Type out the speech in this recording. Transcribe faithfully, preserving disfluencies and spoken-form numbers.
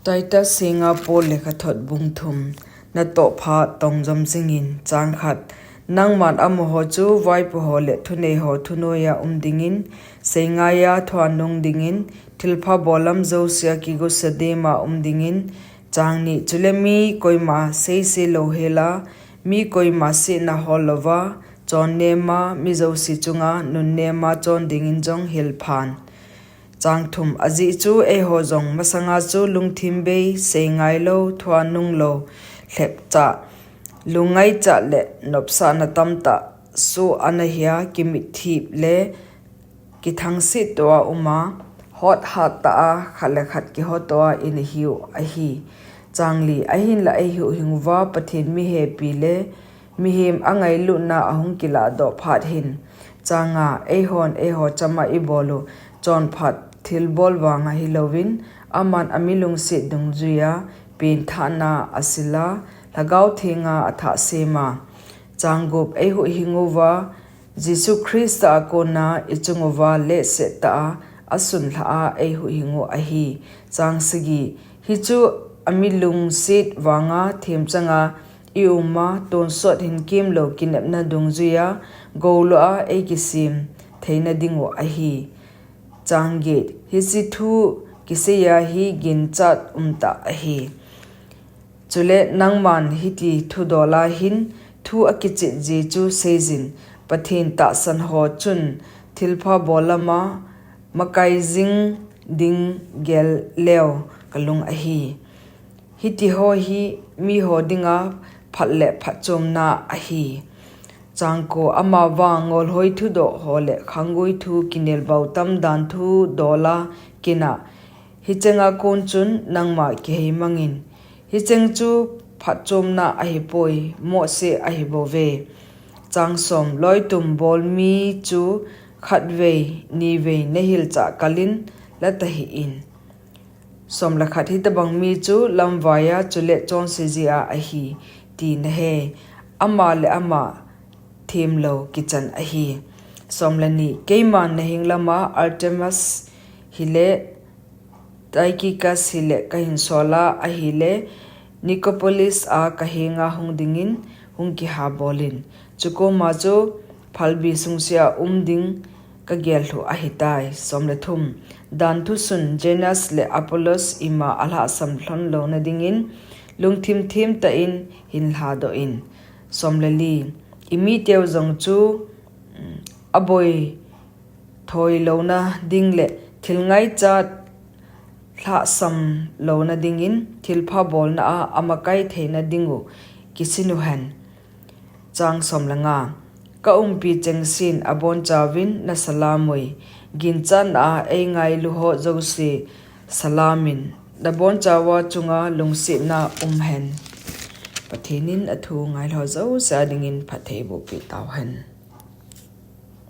Titus henga Paul lekhathot bung thum. Natoh phat tongjom jingin. Chang khat. Nangman amaho chu vaipoho le thuneiho thunoiya um dingin, seingaiya thua nung dingin, thilpha bollam jousea kigosa dema um dingin, chang ni. Chule mi koima seise louhela, mi koima sehna hol louva, chon nema, mi jouse chunga nun nema chon dingin jong hilphan. Chang thum. Ajeh chu eiho jong masanga chu lungthim bei, seingailou, thua nunglou, lhepcha, lungngaichat le nopsahna tamtah soh anahia, kimitthip le kithangset toh a uma, hothat tah a khat le khat kihotoh a inahiu ahi. Chang li. Ahinla eihuhhinguva Pathen mihepi le mihem angailutna ahung kilahdoh phat hin. Chang nga. Eihon eiho chama ibolu chonphat thilbol vanga hilouvin, aman amilungset dungjuiya penthahna asila, Lhagao Thenga athah sema. Chang gup. Eihuhhinguva Jesu Christa a kona ichunguva lehset tah a asunlha a eihuhhingu ahi. Chang sagi. Hichu amilungset vanga themchanga iuma tonsot hinkemlou kinepna dungjuiya goulua eikisem theina dingu ahi. Chang get. Hiche thu kiseiya hi ginchat umtah ahi. Chule nangman hiti thudola hin thu akicheh jeh chu seijin, Pathen tahsanho chun thilpha bollama makai jing ding gel leu kalung ahi. Hitiho hi miho dinga phat le phatchomna ahi. Chang ko. Amavang ngolhoi thudoh ho le khanggui thu kinelbautam danthu dola kina, hichenga kon chun nangma kiheimangin. Hicheng chu phatchomna ahipoi, mohse ahibouve. Chang som. Loitum bol mi chu khatvei nivei nahilchah kalin latahih in. Som le khat. Hitobang mi chu lamvaiya chule chonse jia ahi, ti nahei. Ama le ama themlou kichan ahi. Som le ni. Keiman naheng lama Artemas hile Tychicus hile kahinsola, ahile Nicopolis a kahenga hung dingin hung kihabolin. Chukoma chu phalbi sungsea um ding kagelhu ahitai. Som le thum. Danthu sun Zenas le Apollos ima alhahsam lhon louna dingin lungthim themtah in hinlhadoh in. Som le li. Imiteu jong chu, um, aboi thoi louna ding le thil ngaichat lhahsam louna dingin thilpha bolna a amakai theina dingu kisinu hen. Chang som le nga. Kaumpi chengsen abonchauvin nasalamui, ginchatna a eingailuho jouse salamin, nabonchauva chunga lungsetna umhen. Pathen in athu ngailho jouse a dingin phatthei bohpeh tauhen.